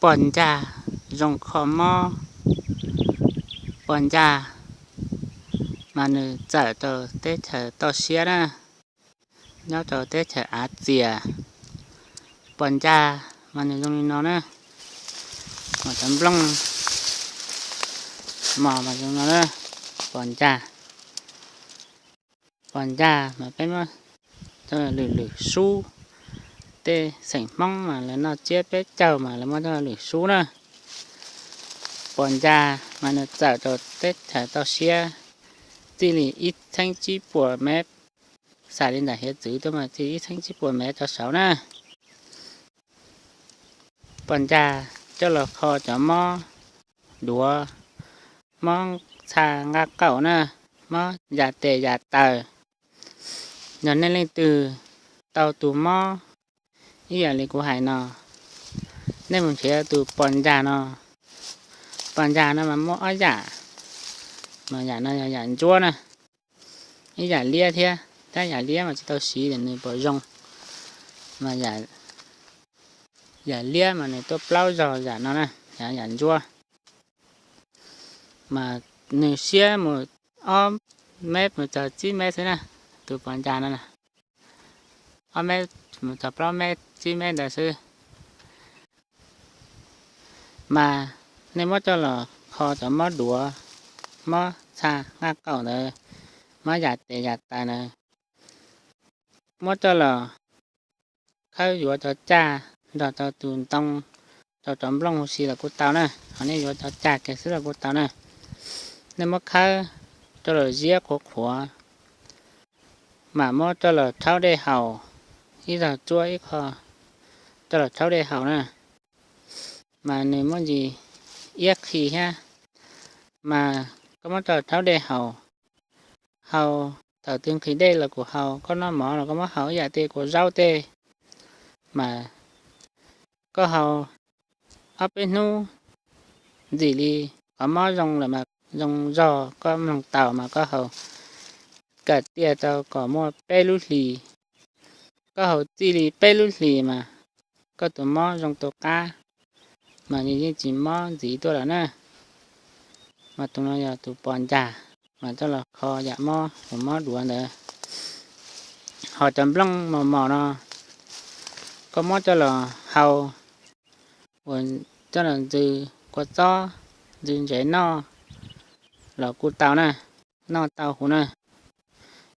Pos ncag zoo kho mob. Pos ncag mas nws txawm rau teb chaws toj siab na, nyob rau teb chaws Av Txias. Pos ncag mas nws zoo li no na, mas cov nplooj mos mas zoo no na. Pos ncag, pos ncag mas peb muab lwm lwm sub, tej xeem Hmoob mas lawv noj tsiab peb caug mas lawv muab coj lwm sub na. Pos ncag mas nws txawm rau teb chaws toj siab txij li ib txheeb tsib puas mev, xav li ntawm hiav txwv tuaj mas txij ib txheeb tsib puas mev rau saud na. Pos ncag coj los kho cov mob duav, mob txha nqaj qaum na, mob yam tes yam taws. Yog nej leej twg tau tus mob ib yam li kuv hais no, nej mus nrhiav tus pos ncag no. Pos ncag no mas muaj ob yam, mas yam no yog yam ntsuab na, ib yam liab thiab, tab yam liab mas tsis tau siv nws puas zoo, mas yam liab mas nws tuaj plaub zog yam no na, yam ntsuab. Mas nws siab mus ob mev mus txog tsib mev xwb na, tus pos ncag no na, ob mev mus txog plaub mev tsib mev ntawd xwb. Mas nej muab coj los kho cov mob duav, mob txha nqaj qaum ntawd, mob yam tes yam taws ntawd, muab coj los khawb yuav cov cag nrog rau tus ntoo, rau cov nplooj huv si los kuj tau na, ho nej yuav cov cag kiag xwb los kuj tau na. Nej muab khawb coj los ziab qhuav qhuav, mas muab coj los rhaub dej haus, ib zaug tsuab ib qho coj los rhaub dej haus na, mas nws muaj ntsis iab qhi thiab. Mas koj muab coj los rhaub dej haus, haus thaum twg nqhis dej los kuj haus, koj noj mov los koj muab haus ib yam tej kua zaub tej, mas koj haus ob peb hnub ntxim li qhov mob zoo lawm mas zoo zog, koj mloog taus mas koj haus kom tiaj rau kom muaj peb lub hlis. Koj haus txij li peb lub hlis mas koj tus mob zoo tu qab, mas nws yeej tsis mob ntxiv tuaj lawm na. Mas tus no yog tus pos ncag, mas coj los kho yam mob uas mob duav ntawd. Ho cov nplooj mos mos no, koj muab coj los hau, uas coj los ntxws kua txob, ntxws ntsev noj los kuj tau na, noj tau huv na.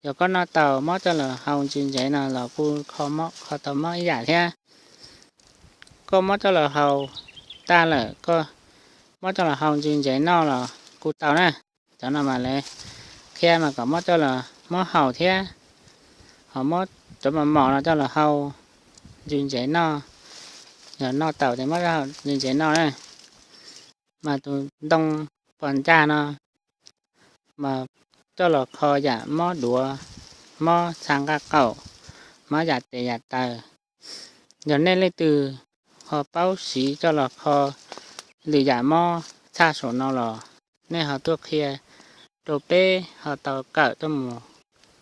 Yog koj noj tau mob coj los hau ntxws ntsev no los kuj kho tau mob ib yam thiab. Koj muab coj los haus tag lawm, koj muab coj los hau ntxws ntsev noj los kuj tau na. Cov no mas lawv qhia mas kom muab coj los muab haus thiab, ho muab cov mos mos no coj los hau ntxws ntsev noj. Yog noj tau ces muab ntxws ntsev noj na. Mas tus ntoo pos ncag no mas coj los kho yam mob duav, mob txha nqaj qaum, mob yam tes yam taws. Yog nej leej twg ho paub siv coj los kho lwm yam mob tshaj saum no los nej ho tuaj qhia rau peb ho tau kawm tuaj mus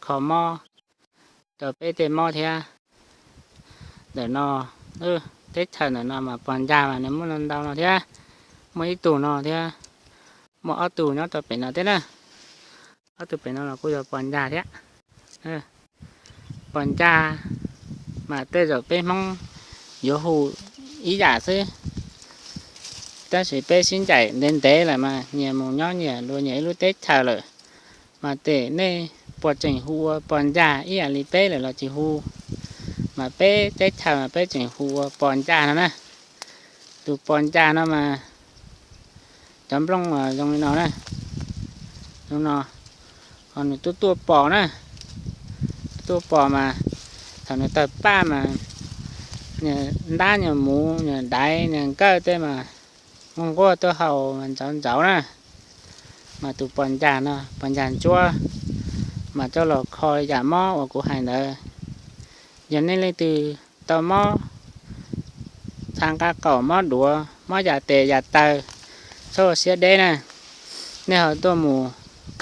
kho mob rau peb tej mob thiab. Ntawm no, teb chaws ntawm no mas pos ncag mas nws muaj ntau no thiab, muaj ib tug no thiab, muaj ob tug nyob rau pem no thiab na. Ob tug pem no los kuj yog pos ncag thiab. Pos ncag mas tej zaum peb Hmoob yuav hu ib yam xwb, tab sis peb sib ncaim ntev ntev lawm mas nyias mus nyob nyias dua nyias ib lub teb chaws lawm, mas tes nej puas tseem hu ua pos ncag ib yam li peb lawm los tsis hu. Mas peb teb chaws mas peb tseem hu ua pos ncag no na. Tus pos ncag no mas cov nplooj zoo li no na, zoo no, ho nws tuaj tuaj pos na, tuaj pos mas thaum nws tawg paj mas nyias ntab nyias muv nyias daiv nyias nkawj tej mas nquag nquag tuaj haus mas ntsauv ntsauv na. Mas tus pos ncag no pos ncag ntsuab, mas coj los kho yam mob uas kuv hais ntawd. Yog nej leej twg tau mob txha nqaj qaum, mob duav, mob yam tes yam taw, txhob ua siab deb na, nej ho tuaj mus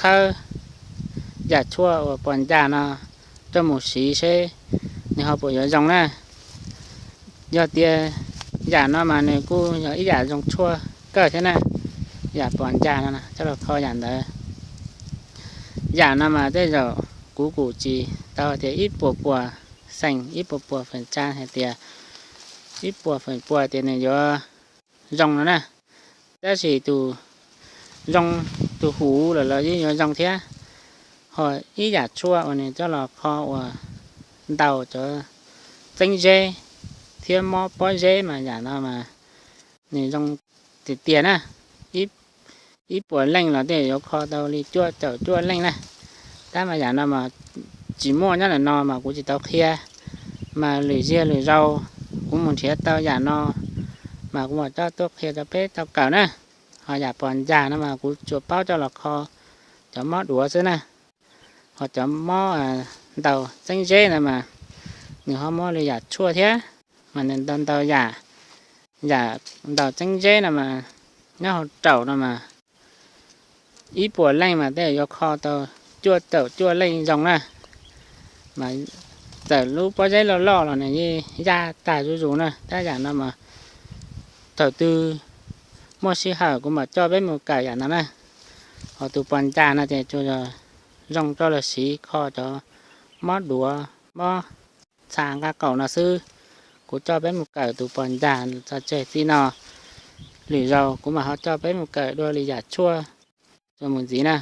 khawb yam tshuaj uas pos ncag no tuaj mus siv seb nws ho puas yuav zoo na. Yog tias Yam no mas nws kuj yog ib yam zoo tshuaj kawg thiab na. Yam pos ncas no coj los kho yam ntawd. Yam no mas tej zaum kuv kuj tsis tau tias ib puas puas xeem ib puas puas feem tsa hais tias ib puas feem pua tias nws yuav zoo no na. Tab sis tus zoo, tus huv los los yeej yuav zoo thiab. Ho ib yam tshuaj uas nws coj los kho uas ntaus cov txeeb zeb thiab mob pob zeb mas yam no mas nws zoo tiag tiag na. Ib puas leej los tej yuav kho tau li cuaj caum cuaj leej na. Tab mas yam no mas tsis muaj nyob ntawm no mas kuv tsis tau qhia, mas lwm ziag lwm zaus kuv mus nrhiav tau yam no mas kuv mam coj tuaj qhia rau peb tau kawm na. Ho yam pos ncas no mas kuv tsuas paub coj los kho cov mob duav xwb na. Ho cov mob ntaus txeeb zeb ntawd mas nws ho muaj li yam tshuaj thiab, mas nws ntau ntau yam. Yam ntaus txeeb zeb no mas nyob hauv raum no mas ib puas leej mas tej yuav kho tau cuaj caum cuaj leej zoo na. Mas txawm lub pob zeb loj loj los nws yeej yaj tag zuj zus na. Tab yam no mas thaum twg muaj sij hawm kuv mam coj peb mus kawm yam no na. Ho tus pos ncas no ces tsuas yog zoo coj los siv kho cov mob duav mob txha nqaj qaum no xwb. Kuv coj peb mus kawm tus pos ncas txog tseg txij no, lwm zaus kuv mam ho coj peb mus kawm dua li yam tshuaj txuas mus ntxiv na.